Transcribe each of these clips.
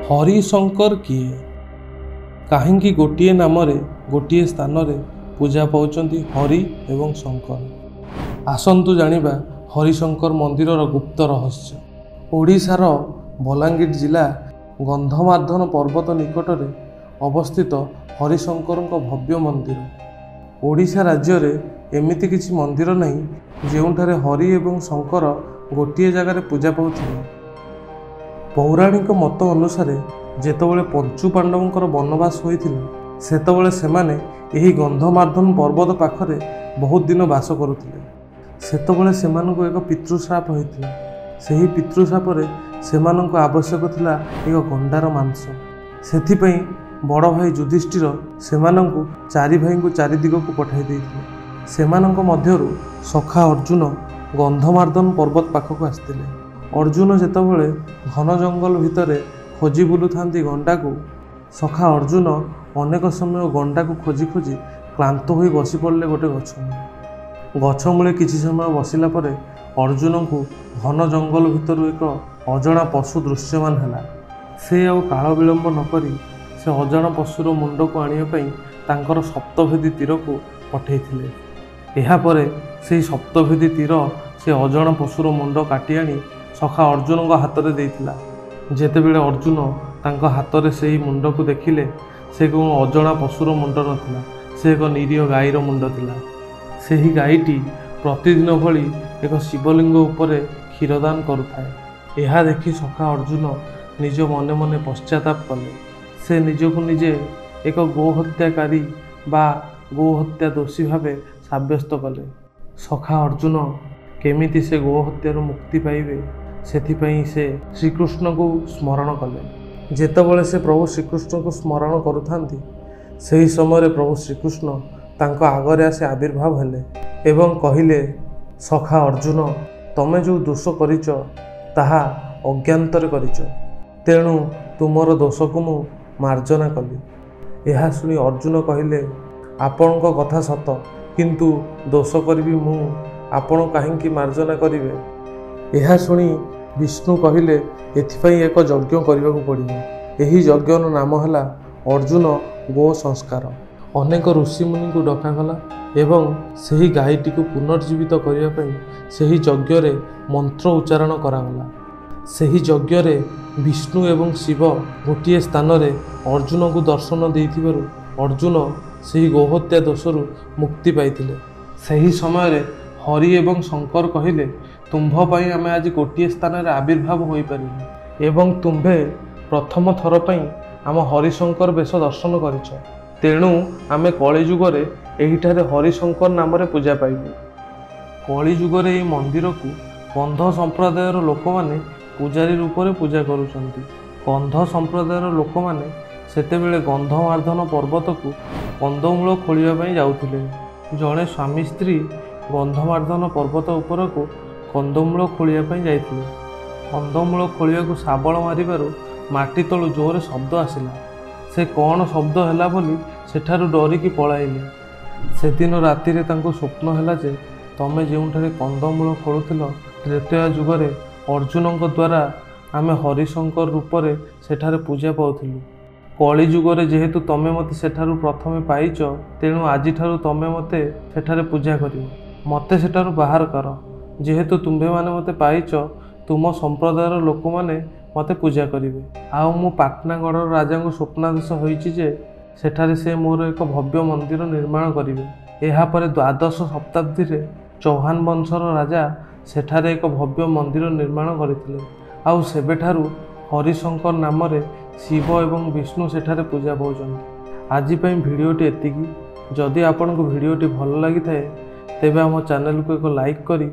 ହରିଶଙ୍କର କିଏ? କାହିଁକି ଗୋଟିଏ ନାମରେ ଗୋଟିଏ ସ୍ଥାନରେ ପୂଜା ପାଉଛନ୍ତି ହରି ଏବଂ ଶଙ୍କର? ଆସନ୍ତୁ ଜାଣିବା ହରିଶଙ୍କର ମନ୍ଦିରର ଗୁପ୍ତ ରହସ୍ୟ। ଓଡ଼ିଶାର ବଲାଙ୍ଗୀର ଜିଲ୍ଲା ଗନ୍ଧମାର୍ଦ୍ଦନ ପର୍ବତ ନିକଟରେ ଅବସ୍ଥିତ ହରିଶଙ୍କରଙ୍କ ଭବ୍ୟ ମନ୍ଦିର। ଓଡ଼ିଶା ରାଜ୍ୟରେ ଏମିତି କିଛି ମନ୍ଦିର ନାହିଁ ଯେଉଁଠାରେ ହରି ଏବଂ ଶଙ୍କର ଗୋଟିଏ ଜାଗାରେ ପୂଜା ପାଉଥିବେ। ପୌରାଣିକ ମତ ଅନୁସାରେ ଯେତେବେଳେ ପଞ୍ଚୁ ପାଣ୍ଡବଙ୍କର ବନବାସ ହୋଇଥିଲା, ସେତେବେଳେ ସେମାନେ ଏହି ଗନ୍ଧମାର୍ଦ୍ଦନ ପର୍ବତ ପାଖରେ ବହୁତ ଦିନ ବାସ କରୁଥିଲେ। ସେତେବେଳେ ସେମାନଙ୍କୁ ଏକ ପିତୃଶ୍ରାପ ହୋଇଥିଲା। ସେହି ପିତୃଶାପରେ ସେମାନଙ୍କୁ ଆବଶ୍ୟକ ଥିଲା ଏକ ଗଣ୍ଡାର ମାଂସ। ସେଥିପାଇଁ ବଡ଼ ଭାଇ ଯୁଧିଷ୍ଠିର ସେମାନଙ୍କୁ ଚାରି ଭାଇଙ୍କୁ ଚାରି ଦିଗକୁ ପଠାଇ ଦେଇଥିଲେ। ସେମାନଙ୍କ ମଧ୍ୟରୁ ସଖା ଅର୍ଜୁନ ଗନ୍ଧମାର୍ଦ୍ଦନ ପର୍ବତ ପାଖକୁ ଆସିଥିଲେ। ଅର୍ଜୁନ ଯେତେବେଳେ ଘନ ଜଙ୍ଗଲ ଭିତରେ ଖୋଜି ବୁଲୁଥାନ୍ତି ଗଣ୍ଡାକୁ, ସଖା ଅର୍ଜୁନ ଅନେକ ସମୟ ଗଣ୍ଡାକୁ ଖୋଜି ଖୋଜି କ୍ଳାନ୍ତ ହୋଇ ବସି ପଡ଼ିଲେ ଗୋଟେ ଗଛ ମୂଳେ। ଗଛ ମୂଳେ କିଛି ସମୟ ବସିଲା ପରେ ଅର୍ଜୁନଙ୍କୁ ଘନ ଜଙ୍ଗଲ ଭିତରୁ ଏକ ଅଜଣା ପଶୁ ଦୃଶ୍ୟମାନ ହେଲା। ସେ ଆଉ କାଳ ବିଳମ୍ବ ନକରି ସେ ଅଜଣା ପଶୁର ମୁଣ୍ଡକୁ ଆଣିବା ପାଇଁ ତାଙ୍କର ସପ୍ତଭେଦୀ ତୀରକୁ ପଠାଇଥିଲେ। ଏହାପରେ ସେହି ସପ୍ତଭେଦୀ ତୀର ସେ ଅଜଣା ପଶୁର ମୁଣ୍ଡ କାଟି ଆଣି ସଖା ଅର୍ଜୁନଙ୍କ ହାତରେ ଦେଇଥିଲା। ଯେତେବେଳେ ଅର୍ଜୁନ ତାଙ୍କ ହାତରେ ସେହି ମୁଣ୍ଡକୁ ଦେଖିଲେ, ସେ କେଉଁ ଅଜଣା ପଶୁର ମୁଣ୍ଡ ନଥିଲା, ସେ ଏକ ନିରୀହ ଗାଈର ମୁଣ୍ଡ ଥିଲା। ସେହି ଗାଈଟି ପ୍ରତିଦିନ ଭଳି ଏକ ଶିବଲିଙ୍ଗ ଉପରେ କ୍ଷୀରଦାନ କରୁଥାଏ। ଏହା ଦେଖି ସଖା ଅର୍ଜୁନ ନିଜ ମନେ ମନେ ପଶ୍ଚାତାପ କଲେ। ସେ ନିଜକୁ ନିଜେ ଏକ ଗୋହତ୍ୟାକାରୀ ବା ଗୋହତ୍ୟା ଦୋଷୀ ଭାବେ ସାବ୍ୟସ୍ତ କଲେ। ସଖା ଅର୍ଜୁନ କେମିତି ସେ ଗୋହତ୍ୟାରୁ ମୁକ୍ତି ପାଇବେ, ସେଥିପାଇଁ ସେ ଶ୍ରୀକୃଷ୍ଣଙ୍କୁ ସ୍ମରଣ କଲେ। ଯେତେବେଳେ ସେ ପ୍ରଭୁ ଶ୍ରୀକୃଷ୍ଣଙ୍କୁ ସ୍ମରଣ କରୁଥାନ୍ତି, ସେହି ସମୟରେ ପ୍ରଭୁ ଶ୍ରୀକୃଷ୍ଣ ତାଙ୍କ ଆଗରେ ଆସି ଆବିର୍ଭାବ ହେଲେ ଏବଂ କହିଲେ, ସଖା ଅର୍ଜୁନ, ତମେ ଯେଉଁ ଦୋଷ କରିଛ ତାହା ଅଜ୍ଞାତରେ କରିଛ, ତେଣୁ ତୁମର ଦୋଷକୁ ମୁଁ ମାର୍ଜନା କଲି। ଏହା ଶୁଣି ଅର୍ଜୁନ କହିଲେ, ଆପଣଙ୍କ କଥା ସତ, କିନ୍ତୁ ଦୋଷ କରିବି ମୁଁ, ଆପଣ କାହିଁକି ମାର୍ଜନା କରିବେ? ଏହା ଶୁଣି ବିଷ୍ଣୁ କହିଲେ, ଏଥିପାଇଁ ଏକ ଯଜ୍ଞ କରିବାକୁ ପଡ଼ିବ। ଏହି ଯଜ୍ଞର ନାମ ହେଲା ଅର୍ଜୁନ ଗୋ ସଂସ୍କାର। ଅନେକ ଋଷିମୁନିଙ୍କୁ ଡକାଗଲା ଏବଂ ସେହି ଗାଈଟିକୁ ପୁନର୍ଜୀବିତ କରିବା ପାଇଁ ସେହି ଯଜ୍ଞରେ ମନ୍ତ୍ର ଉଚ୍ଚାରଣ କରାଗଲା। ସେହି ଯଜ୍ଞରେ ବିଷ୍ଣୁ ଏବଂ ଶିବ ଗୋଟିଏ ସ୍ଥାନରେ ଅର୍ଜୁନଙ୍କୁ ଦର୍ଶନ ଦେଇଥିବାରୁ ଅର୍ଜୁନ ସେହି ଗୋହତ୍ୟା ଦୋଷରୁ ମୁକ୍ତି ପାଇଥିଲେ। ସେହି ସମୟରେ ହରି ଏବଂ ଶଙ୍କର କହିଲେ, ତୁମ୍ଭ ପାଇଁ ଆମେ ଆଜି ଗୋଟିଏ ସ୍ଥାନରେ ଆବିର୍ଭାବ ହୋଇପାରିଲୁ ଏବଂ ତୁମ୍ଭେ ପ୍ରଥମ ଥର ପାଇଁ ଆମ ହରିଶଙ୍କର ବେଶ ଦର୍ଶନ କରିଛ, ତେଣୁ ଆମେ କଳିଯୁଗରେ ଏହିଠାରେ ହରିଶଙ୍କର ନାମରେ ପୂଜା ପାଇବୁ। କଳିଯୁଗରେ ଏହି ମନ୍ଦିରକୁ କନ୍ଧ ସମ୍ପ୍ରଦାୟର ଲୋକମାନେ ପୂଜାରୀ ରୂପରେ ପୂଜା କରୁଛନ୍ତି। କନ୍ଧ ସମ୍ପ୍ରଦାୟର ଲୋକମାନେ ସେତେବେଳେ ଗନ୍ଧମାର୍ଦ୍ଦନ ପର୍ବତକୁ କନ୍ଦମୂଳ ଖୋଳିବା ପାଇଁ ଯାଉଥିଲେ। ଜଣେ ସ୍ୱାମୀ ସ୍ତ୍ରୀ ଗନ୍ଧମାର୍ଦ୍ଦନ ପର୍ବତ ଉପରକୁ କନ୍ଦମୂଳ ଖୋଳିବା ପାଇଁ ଯାଇଥିଲେ। କନ୍ଦମୂଳ ଖୋଳିବାକୁ ଶାବଳ ମାରିବାରୁ ମାଟି ତଳୁ ଜୋରରେ ଶବ୍ଦ ଆସିଲା। ସେ କ'ଣ ଶବ୍ଦ ହେଲା ବୋଲି ସେଠାରୁ ଡରିକି ପଳାଇଲେ। ସେଦିନ ରାତିରେ ତାଙ୍କୁ ସ୍ୱପ୍ନ ହେଲା ଯେ ତମେ ଯେଉଁଠାରେ କନ୍ଦମୂଳ ଖୋଳୁଥିଲ, ତ୍ରେତୟା ଯୁଗରେ ଅର୍ଜୁନଙ୍କ ଦ୍ୱାରା ଆମେ ହରିଶଙ୍କର ରୂପରେ ସେଠାରେ ପୂଜା ପାଉଥିଲୁ। କଳିଯୁଗରେ ଯେହେତୁ ତମେ ମୋତେ ସେଠାରୁ ପ୍ରଥମେ ପାଇଛ, ତେଣୁ ଆଜିଠାରୁ ତମେ ମୋତେ ସେଠାରେ ପୂଜା କରିବ। ମୋତେ ସେଠାରୁ ବାହାର କର। ଯେହେତୁ ତୁମ୍ଭେମାନେ ମୋତେ ପାଇଛ, ତୁମ ସମ୍ପ୍ରଦାୟର ଲୋକମାନେ ମୋତେ ପୂଜା କରିବେ। ଆଉ ମୁଁ ପାଟନାଗଡ଼ର ରାଜାଙ୍କୁ ସ୍ୱପ୍ନାଦେଶ ହୋଇଛି ଯେ ସେଠାରେ ସେ ମୋର ଏକ ଭବ୍ୟ ମନ୍ଦିର ନିର୍ମାଣ କରିବେ। ଏହାପରେ ଦ୍ୱାଦଶ ଶତାବ୍ଦୀରେ ଚୌହାନ ବଂଶର ରାଜା ସେଠାରେ ଏକ ଭବ୍ୟ ମନ୍ଦିର ନିର୍ମାଣ କରିଥିଲେ। ଆଉ ସେବେଠାରୁ ହରିଶଙ୍କର ନାମରେ ଶିବ ଏବଂ ବିଷ୍ଣୁ ସେଠାରେ ପୂଜା ପାଉଛନ୍ତି। ଆଜି ପାଇଁ ଭିଡ଼ିଓଟି ଏତିକି। ଯଦି ଆପଣଙ୍କୁ ଭିଡ଼ିଓଟି ଭଲ ଲାଗିଥାଏ, ତେବେ ଆମ ଚ୍ୟାନେଲକୁ ଏକ ଲାଇକ୍ କରି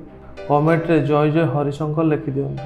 କମେଣ୍ଟରେ ଜୟ ଜୟ ହରିଶଙ୍କର ଲେଖିଦିଅନ୍ତୁ।